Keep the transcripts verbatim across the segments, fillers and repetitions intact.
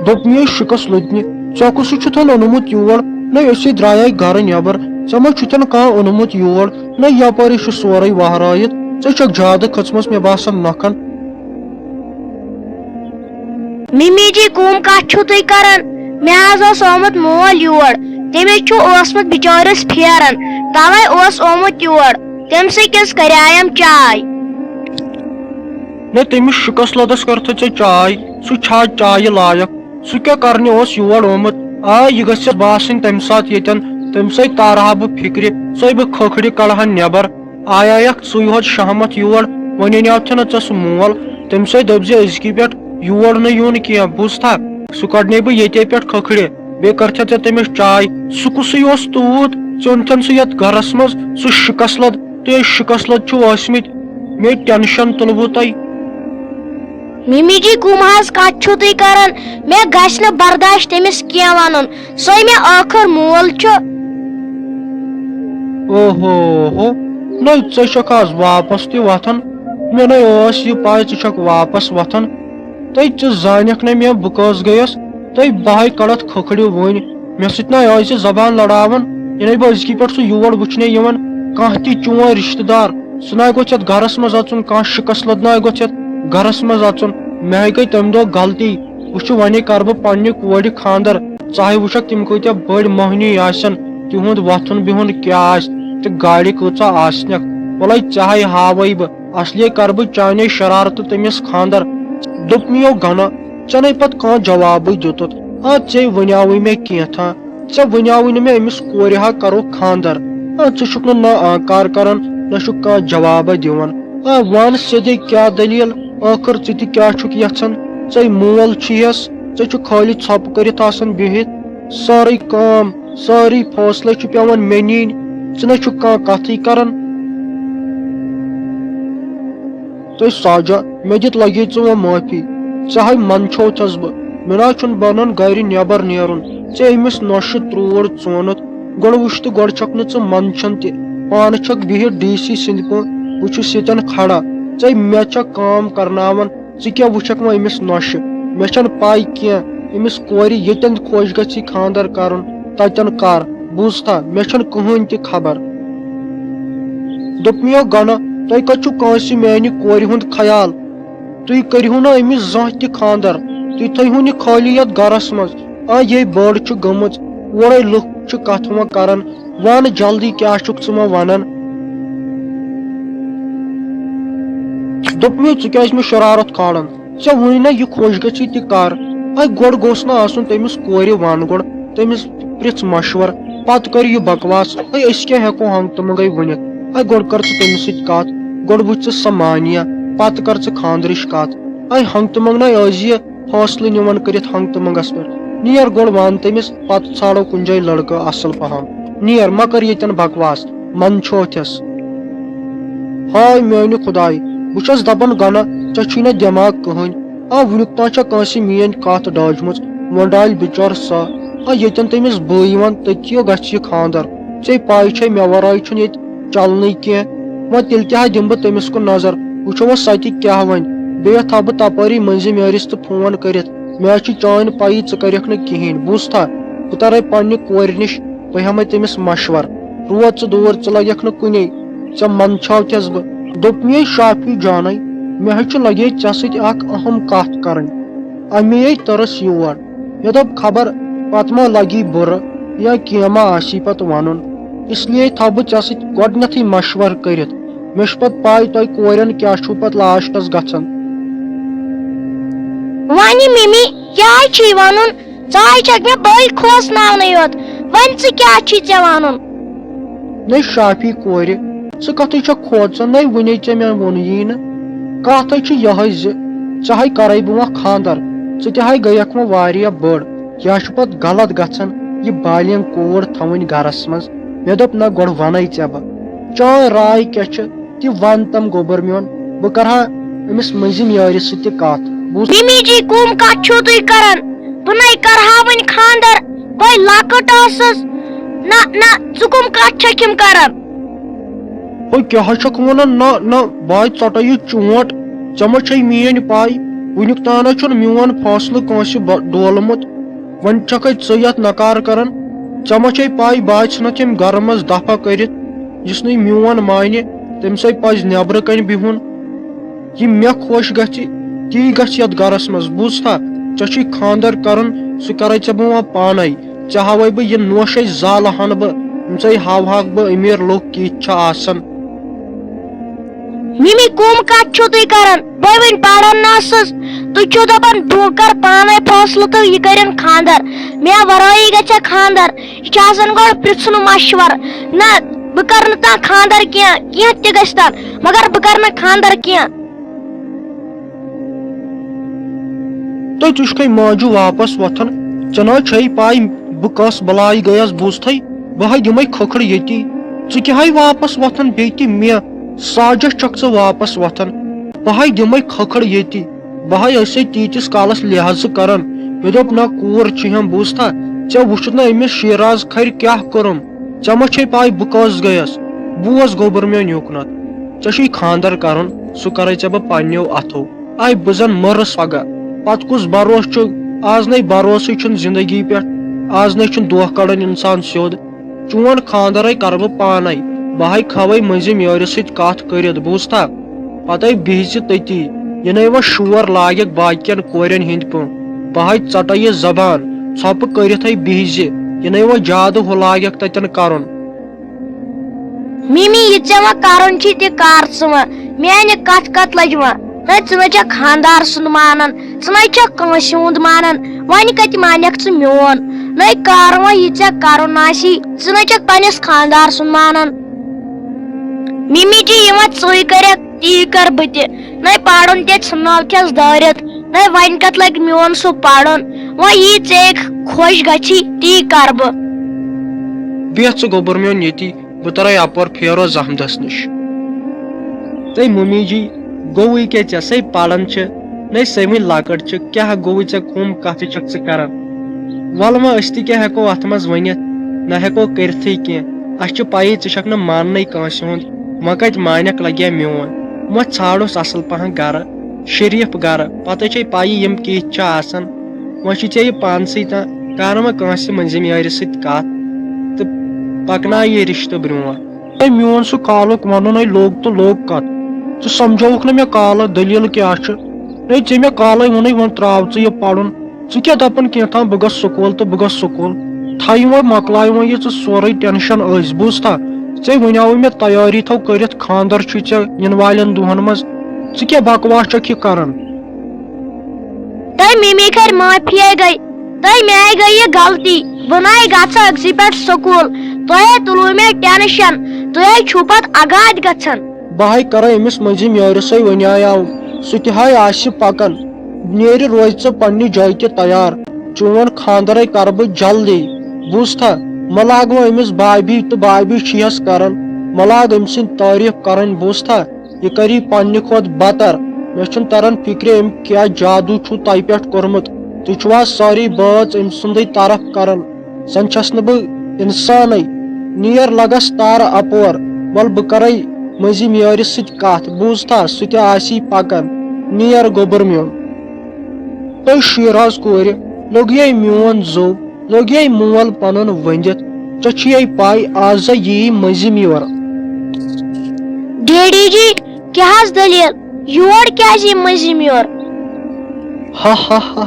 دوٚپ مےٚ شِکس لٔدنہِ، ژےٚ کُس چھُتھن اوٚنمُت یور؟ نَے أسے درٛایے گرٕ نٮ۪بر، ژےٚ ما چھُتھن کانٛہہ اوٚنمُت یور؟ نَے یپٲرۍ چھُ سورُے وہرٲیِتھ، ژےٚ چھکھ زیادٕ کھٔژمٕژ مےٚ باسان نۄکھن۔ مِمی جی، کٕم کتھ چھِو تُہۍ کران؟ مےٚ حظ اوس آمُت مول یور، تٔمِس چھُ اوسمُت بِچٲرِس پھیران، توے اوس آمُت یور، تٔمۍ سٕے کِس کریایم چاے۔ نہ، تٔمِس شِکس لدس کٔرتھٕ ژےٚ چاے، سُہ چھا چایہِ لایق؟ سُہ کیٛاہ کرنہِ اوس یور آمُت؟ آ، یہِ گژھِ باسٕنۍ تمہِ ساتہٕ ییٚتٮ۪ن، تمہِ سۭتۍ تارہا بہٕ فِکرِ، سۄے بہٕ کھکھرِ کڑہن نٮ۪بر۔ آیایکھ ژٕے ہوت شہمت یور، وۄنۍ انیوتھے نہ ژےٚ سُہ مول، تٔمۍ سۭتۍ دٔپۍ زِ أزکی پٮ۪ٹھ یور نہٕ یُن کینٛہہ، بوٗزتھا؟ سُہ کڑنے بہٕ ییٚتے پٮ۪ٹھ کھکھرِ، بیٚیہِ کرتھے ژےٚ تٔمِس چاے۔ سُہ کُسٕے اوس توٗت؟ ژٕ اوٚنتھن سُہ یتھ گرس منٛز، سُہ شِکس لد، تُہۍ شِکس لد چھِو ٲسمٕتۍ، مےٚ ٹینشن تُلوٕ تۄہہِ۔ مِمی جی، کٕم حظ کتھ چھِو تُہۍ کران؟ مےٚ گژھِ نہٕ برداش تٔمِس کینٛہہ ونُن، سُے مےٚ ٲخٕر مول چھُ۔ اوہو ہو، نٔے ژٕ چھکھ آز واپس تہِ وۄتھان۔ مےٚ نَے ٲس یہِ پَے ژٕ چھکھ واپس وۄتھان۔ تہٕ ژٕ زانکھ نَے مےٚ بہٕ کٔژ گٔیَس۔ تہٕ بہٕ ہَے کَڑتھ کھکھرِ وٕنۍ۔ مےٚ سۭتۍ نَے ٲسۍ زبان لڑاوان۔ یہِ نَے بہٕ أزکی پٮ۪ٹھ سُہ یور وٕچھنہِ یِوان۔ کانٛہہ تہِ چون رشتہٕ دار، سُہ نَے گوٚژھ یَتھ گرس منٛز اَژُن، کانٛہہ شِکس لد نَے گوٚژھ یَتھ گرس منٛز اَژُن۔ مےٚ ہَے گٔے تَمہِ دۄہ غلطی۔ وٕچھِو، وۄنۍ کَرٕ بہٕ پننہِ کورِ خانٛدر۔ ژٕ ہَے وٕچھکھ تِم کۭتیٛاہ بٔڑۍ مۄہنی آسن، تِہُنٛد وۄتھُن بِہُن کیٛاہ آسہِ تہٕ گاڑِ کۭژاہ آسنکھ۔ وَلَے ژےٚ ہَے ہاوَے بہٕ، اصلی کَرٕ بہٕ چانے شرارتہٕ تٔمِس خانٛدر۔ دوٚپ مےٚ، یو گنہ، ژےٚ نَے پتہٕ کانٛہہ جوابٕے دیُتُتھ۔ آ، ژے ؤنیاوٕے مےٚ کینٛژھا، ژےٚ ؤنیاوٕے نہٕ مےٚ أمِس کورِ ہا کَرو خانٛدر۔ آ، ژٕ چھُکھ نہٕ نہ آنکار کران، نہ چھُکھ کانٛہہ جوابہ دِوان۔ آ، وَن سیوٚدُے کیٛاہ دٔلیٖل؟ ٲخٕر ژٕ تہِ کیٛاہ چھُکھ یژھان؟ ژے مول چھُ یَس، ژےٚ چھُ خٲلی ژھۄپہٕ کٔرِتھ آسان بِہِتھ۔ سٲرٕے کٲم، سٲرٕے فٲصلہٕ چھِ پٮ۪وان مےٚ نِنۍ۔ ژٕ نَے چھُکھ کانٛہہ کَتھٕے کَران۔ تہٕ ساجا، مےٚ دِتھ لَگے ژٕ وۄنۍ معٲفی۔ ژےٚ ہَے منٛدچھوتھَس بہٕ۔ مےٚ نہ چھُنہٕ بَنان گَرِ نٮ۪بَر نیرُن۔ ژےٚ أمِس نۄشہِ ترٛوٹ ژونُتھ۔ گۄڈٕ وٕچھ تہٕ گۄڈٕ چھَکھ نہٕ ژٕ منٛدچھان تہِ۔ پانہٕ چھَکھ بِہِتھ ڈی سی سٕنٛدِ پٲٹھۍ، بہٕ چھُس ییٚتٮ۪ن کھڑا۔ ژے مےٚ چھَکھ کٲم کَرناوان۔ ژٕ کیٛاہ وٕچھکھ وۄنۍ أمِس نۄشہِ؟ مےٚ چھَنہٕ پَے کینٛہہ، أمِس کورِ ییٚتٮ۪ن خۄش گژھِ خانٛدر کَرُن، تَتٮ۪ن کَر۔ بوٗزتھا، مےٚ چھَنہٕ کٕہٕنۍ تہِ خبر۔ دوٚپمَیو گَنہ، تۄہہِ کَتہِ چھُو کٲنٛسہِ میٛانہِ کورِ ہُنٛد خیال؟ تُہۍ کٔرِہُو نہٕ أمِس زانٛہہ تہِ خانٛدر، تُہۍ تھٲیہوٗن یہِ خٲلی یَتھ گَرَس منٛز۔ آ، یے بٔڑ چھِ گٔمٕژ، اورَے لُکھ چھِ کَتھٕ وۄنۍ کَران۔ وَن جلدی، کیٛاہ چھُکھ ژٕ مےٚ وَنان؟ دوٚپمَے، ژٕ کیٛازِ مےٚ شرارت کھالان؟ ژےٚ وُنی نہ یہِ خۄش گژھی تہِ کر۔ اے گۄڈٕ گوٚژھ نہ آسُن تٔمِس کورِ وَن گۄڈٕ، تٔمِس پرٛژھ مشور، پتہٕ کر یہِ بکواس۔ اے أسۍ کیٛاہ ہٮ۪کو ہنٛگ تہٕ منٛگے ؤنِتھ؟ اے گۄڈٕ کر ژٕ تٔمِس سۭتۍ کتھ، گۄڈٕ وٕچھ ژٕ سۄ مانیا، پتہٕ کر ژٕ خانٛدرٕچ کتھ۔ اے ہنٛگ تہٕ منٛگ نہ ٲسۍ یہِ فٲصلہٕ نِوان کٔرِتھ ہنٛگ تہٕ منٛگس پٮ۪ٹھ۔ نیر گۄڈٕ وَن تٔمِس، پتہٕ ژھانڈو کُنہِ جایہِ لڑکہٕ اصل پہم۔ نیر، مہ کر ییٚتٮ۪ن بکواس، منٛدچھوتھس۔ ہاے میانہِ خدایہِ، بہٕ چھَس دپان گنہ، ژےٚ چھُے نہ دٮ۪ماغ کٕہٕنۍ۔ آ، وُنیُک تام چھےٚ کٲنٛسہِ میٲنۍ کتھ ڈٲجمٕژ؟ وۄنۍ ڈالہِ بِچارٕ سۄ۔ آ، ییٚتٮ۪ن تٔمِس بٲے یِوان، تٔتی گژھِ یہِ خانٛدر۔ ژےٚ پاے چھے، مےٚ ورٲے چھُنہٕ ییٚتہِ چلنٕے کینٛہہ۔ وۄنۍ تیٚلہِ تہِ ہا دِمہٕ بہٕ تٔمِس کُن نظر، وٕچھو وۄنۍ سۄ تہِ کیٛاہ وَنہِ۔ بیٚیہِ تھاوٕ بہٕ تپٲری مٔنٛزِم یٲرِس تہٕ فون کٔرِتھ۔ مےٚ حظ چھِ چٲنۍ پَیی ژٕ کَرٮ۪کھ نہٕ کِہیٖنۍ، بوٗزتھا؟ بہٕ تَرَے پنٛنہِ کورِ نِش، بہٕ ہٮ۪مَے تٔمِس مَشوَر۔ روز ژٕ دوٗر، ژٕ لَگَکھ نہٕ کُنے، ژےٚ منٛدچھاوتھَس بہٕ۔ دوٚپمَے، شافی جانَے، مےٚ حظ چھُ لَگے ژےٚ سۭتۍ اَکھ اَہَم کَتھ کَرٕنۍ۔ اَمے تٔرٕس یور۔ مےٚ دوٚپ، خبر پتہٕ ما لگی بُرٕ یا کینٛہہ ما آسی پتہٕ ونُن۔ اس لیے تھاو بہٕ ژےٚ سۭتۍ گۄڈٕنیتھٕے مشورٕ کٔرِتھ۔ مےٚ چھُ پتہٕ پاے تۄہہِ کورٮ۪ن کیٛاہ چھُو پتہٕ لاسٹس گژھان۔ وۄنۍ مِمی، کیٛاہ چھُے ونُن؟ ژٕ ہاے چھکھ مےٚ بٔلۍ کھوژناونٕے یوت۔ وۄنۍ ژٕ کیٛاہ چھُے ژےٚ ونُن؟ نے شافی کورِ، ژٕ کتھٕے چھکھ کھوژان؟ نے وُنے ژےٚ مےٚ ووٚن یی نہٕ۔ کتھ ہے چھِ یہے زِ ژےٚ ہے کرے بہٕ وۄنۍ خاندر، ژٕ تہِ ہے گٔیکھ وۄنۍ واریاہ بٔڑ۔ یا چھُ پتہٕ غلط گژھان یہِ بالینگ کوٗر تھاوٕنۍ گرس منٛز؟ مےٚ دوٚپ نہ، گۄڈٕ ونَے ژےٚ بہٕ۔ چٲنۍ راے کیٛاہ چھِ؟ تہِ ون تم گوٚبر میون، بہٕ کرٕ ہا أمِس مٔنٛزِم یارِ سۭتۍ تہِ کتھ۔ بوٗز؟ مِمی جی، کُم کتھ چھِو تُہۍ کران؟ بہٕ نے کرٕ ہا وۄنۍ خاندر، بہٕ لۄکٕٹ ٲسٕس۔ نہ، نہ، ژٕ کُم کتھ چھکھ یِم کران؟ ہو، کیٛاہ چھکھ ونان؟ نہ، نہ، بہٕ ہاے ژٹے یہِ چونٹ۔ ژےٚ ما چھے میٲنۍ پاے؟ وُنیُک تام چھُنہٕ میون فٲصلہٕ کٲنٛسہِ ب- ڈولمُت۔ وۄنۍ چھکھے ژٕ یتھ نکار کران؟ ژےٚ ما چھے پاے بہٕ ژھٕنتھ ییٚمہِ گرٕ منٛز دفع کٔرِتھ؟ یُس نہٕ یہِ میون مانہِ، تٔمۍ سٕے پزِ نٮ۪برٕ کنہِ بِہُن۔ یہِ مےٚ خۄش گژھِ، تی گژھِ یتھ گرس منٛز۔ بوٗزتھا؟ ژےٚ چھُے خانٛدر کرُن، سُہ کرے ژےٚ بہٕ وۄنۍ پانے۔ ژےٚ ہاوے بہٕ یہِ نوشے زالہٕ ہن بہٕ، یِم ژے ہاوہاکھ بہٕ امیر لوٗکھ کِتھ چھِ آسان۔ مِمی، کُم کتھ چھِو تُہۍ کران؟ بہٕ وۄنۍ پران نہٕ ٲسٕس۔ تُہۍ چھِو دپان بہٕ کرٕ پانے فٲصلہٕ تہٕ یہِ کرن خانٛدر۔ مےٚ ورٲیی گژھِ خانٛدر؟ یہِ چھُ آسان گۄڈٕ پرژھُن مشورٕ۔ نہ، بہٕ کرٕ نہٕ تانۍ خانٛدر کینٛہہ، کینٛہہ تہِ گژھِ تن، مگر بہٕ کرٕ نہٕ خانٛدر کینٛہہ۔ تہٕ ژٕ چھُکھے ماجہِ واپس وۄتھان؟ ژےٚ نہ چھے پاے بہٕ کۄس بلاے گٔیس؟ بوٗزتھے، بہٕ ہاے دِمے کھکھٕر ییٚتی۔ ژٕ کیٛاہ ہاے واپس وۄتھان بیٚیہِ تہِ مےٚ؟ ساجس چھکھ ژٕ واپس وۄتھان؟ بہٕ ہاے دِمے کھکھٕر ییٚتی۔ بہٕ ہاے ٲسے تیٖتِس کالس لحاظہٕ کران۔ مےٚ دوٚپ، نہ، کوٗر چھِ ہم۔ بوٗزتھا؟ ژےٚ وُچھُتھ نہ أمِس شیراز کھرِ کیٛاہ کوٚرُم؟ ژےٚ ما چھے پاے بہٕ کۄس گٔیس؟ بوز گوٚبُر میون یوٚکنتھ، ژےٚ چھُے خانٛدر کرُن، سُہ کرے ژےٚ بہٕ پننیو اتھو۔ آے بہٕ زن مٔرٕس پگاہ، پتہٕ کُس بھروسہٕ چھُ؟ آز نے بھروسٕے چھُنہٕ زندگی پٮ۪ٹھ، آز نے چھُنہٕ دۄہ کڑان انسان سیوٚد۔ چون خانٛدرے کرٕ بہٕ پانے، بہٕ ہاے کھوے مٔنٛزِم یورِ سۭتۍ کتھ کٔرِتھ، بوٗزتھا؟ پتے بِہزِ تٔتی، یہِ نے وۄنۍ شور لاگکھ باقین کورٮ۪ن ہٕنٛدۍ پٲٹھۍ، بہٕ ہاے ژٹے یہِ زبان، ژھۄپہٕ کٔرِتھے بِہزِ، یہِ نے وۄنۍ زیادٕ ہُہ لاگکھ تتٮ۪ن کرُن۔ مِمی، یہِ ژےٚ وۄنۍ کرُن چھُے تہِ کر ژٕ وۄنۍ۔ میانہِ کتھ کتھ لجہِ وۄنۍ؟ نہ ژٕ نہ چھکھ خانٛدار سُنٛد مانان، ژٕ نہ چھکھ کٲنٛسہِ ہُنٛد مانان، وۄنۍ کتہِ مانکھ ژٕ میون؟ نہ کر وۄنۍ، یہِ ژےٚ کرُن آسی، ژٕ نہ چھکھ پننِس خانٛدار سُنٛد مانان۔ مِمی جی، یہِ وۄنۍ ژٕے کرکھ، تی کر بہٕ تہِ۔ نہ پرُن تہِ ژھٕنناو چھس دٲرِتھ، نہ وۄنۍ کتھ لگہِ میون سُہ پرُن؟ وۄنۍ یی ژےٚ خۄش گژھی، تی کر بہٕ۔ بیٚہہ ژٕ گوٚبُر میون ییٚتی، بہٕ ترے اپور پھیرو زحمدس نِش۔ تہٕ مُمی جی، گوٚوٕے کیٛاہ، ژےٚ سَے پران چھِ، نَے سَے وٕنہِ لۄکٕٹ چھِ، کیٛاہ گوٚوٕے ژےٚ، کٕم کتھٕ چھکھ ژٕ کران؟ وَلہٕ وۄنۍ، أسۍ تہِ کیٛاہ ہٮ۪کو اتھ منٛز ؤنِتھ، نہ ہٮ۪کو کٔرِتھٕے کینٛہہ۔ اسہِ چھِ پَیی ژٕ چھکھ نہٕ ماننٕے کٲنٛسہِ ہُنٛد، وۄنۍ کتہِ مانکھ لگیا میون؟ وۄنۍ ژھانڈوس اصل پہن گرٕ، شریٖف گرٕ، پتہٕ چھے پَیی یِم کِتھۍ چھِ آسان۔ وۄنۍ چھُے ژےٚ یہِ پانسٕے تام، کر وۄنۍ کٲنٛسہِ مٔنٛزِم یارِ سۭتۍ کتھ تہٕ پکناو یہِ رشتہٕ برونٛٹھ۔ ہے، میون سُہ کالُک ونُن ہے لوٚگ تہٕ لوٚگ کتھ۔ ژٕ سمجھووُکھ نہٕ مےٚ کالہٕ دٔلیٖل کیٛاہ چھِ۔ ہے، ژےٚ مےٚ کالے ووٚنُے، وۄنۍ ترٛاو ژٕ یہِ پرُن۔ ژٕ کیٛاہ دپان کینٛہہ تام، بہٕ گژھٕ سکوٗل تہٕ بہٕ گژھٕ سکوٗل۔ تھایہِ وۄنۍ، مۄکلایہِ وۄنۍ یہِ ژٕ سورُے ٹینشن أزۍ، بوٗزتھا؟ ژےٚ وَنیٛاوُے مےٚ تیٲری تھاو کٔرِتھ، خانٛدر چھُے ژےٚ یِنہٕ والٮ۪ن دۄہن منٛز۔ ژٕ کیٛاہ بکواس چھکھ یہِ کران؟ تۄہہِ مِمی کرِ معٲفی گٔے، تۄہہِ میٛاے گٔے یہِ غلطی۔ بہٕ نَے گژھٕ أکسٕے پٮ۪ٹھ سکوٗل، تۄہے تُلوٕ مےٚ ٹینشن، تُہے چھِو پتہٕ اگادۍ گژھان۔ بہٕ ہاے کرے أمِس مٔنٛزِم یٲرِسٕے وَنیٛاو، سُہ تہِ ہاے آسہِ پکان۔ نیرِ روزِ ژٕ پننہِ جایہِ تہِ تیار۔ چون خانٛدرے کرٕ بہٕ جلدی، بوٗزتھا؟ مہ لاگ وۄنۍ أمِس بابی تہٕ بابی چھِیَس کران، مہ لاگ أمۍ سٕنٛدۍ تعریٖف کرٕنۍ، بوٗزتھا؟ یہِ کری پننہِ کھۄتہٕ بتر۔ مےٚ چھُنہٕ تران فکرِ أمۍ کیٛاہ جادو چھُ تۄہہِ پٮ۪ٹھ کوٚرمُت۔ تُہۍ چھِوا سٲری بٲژ أمۍ سُنٛدٕے طرف کران؟ زن چھس نہٕ بہٕ انسانٕے۔ نیر لگس تارٕ اپور، ول بہٕ کرے مٔنٛزِم یٲرِس سۭتۍ کتھ، بوٗزتھا؟ سُہ تہِ آسی پکان۔ نیر گوٚبُر میون۔ تہٕ شیراز کورِ، لوٚگ یے میون زو، لوٚگ یے مول پنُن ؤنِتھ۔ ژےٚ چھُیے پاے آز یی مٔنٛزِم یور۔ ڈیڈی جی، کیٛاہ حظ دٔلیٖل؟ یور کیٛازِ یی مٔنٛزِم یور؟ ہا ہا ہا۔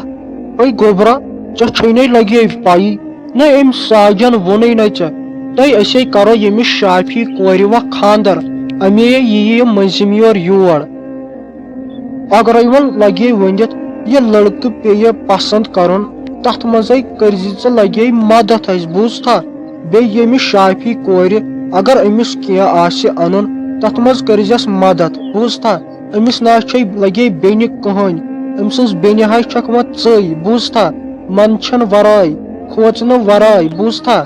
ہے گوٚبرا، ژےٚ چھے نے لگے پایی، نہ أمۍ ساجن ووٚنُے نہ ژےٚ۔ تہٕ أسے کرو ییٚمِس شافی کورِ وۄنۍ خانٛدر، اَمے یِیہِ یہِ مٔنٛزِم یور یور۔ اگرے وۄنۍ لگے ؤنِتھ، یہِ لڑکہٕ پیٚیہِ پسنٛد کرُن، تتھ منٛزے کٔرزِ ژٕ لگے مدد اَسہِ، بوٗزتھا؟ بیٚیہِ ییٚمِس شافی کورِ، اگر أمِس کینٛہہ آسہِ انُن، تتھ منٛز کٔرزٮ۪س مدد، بوٗزتھا؟ أمِس نہ چھے لگے بیٚنہِ کٕہٕنۍ، أمۍ سٕنٛز بیٚنہِ ہاے چھکھ وۄنۍ ژٕے، بوٗزتھا؟ منٛدچھن ورٲے، کھوژنہٕ ورٲے، بوٗزتھا؟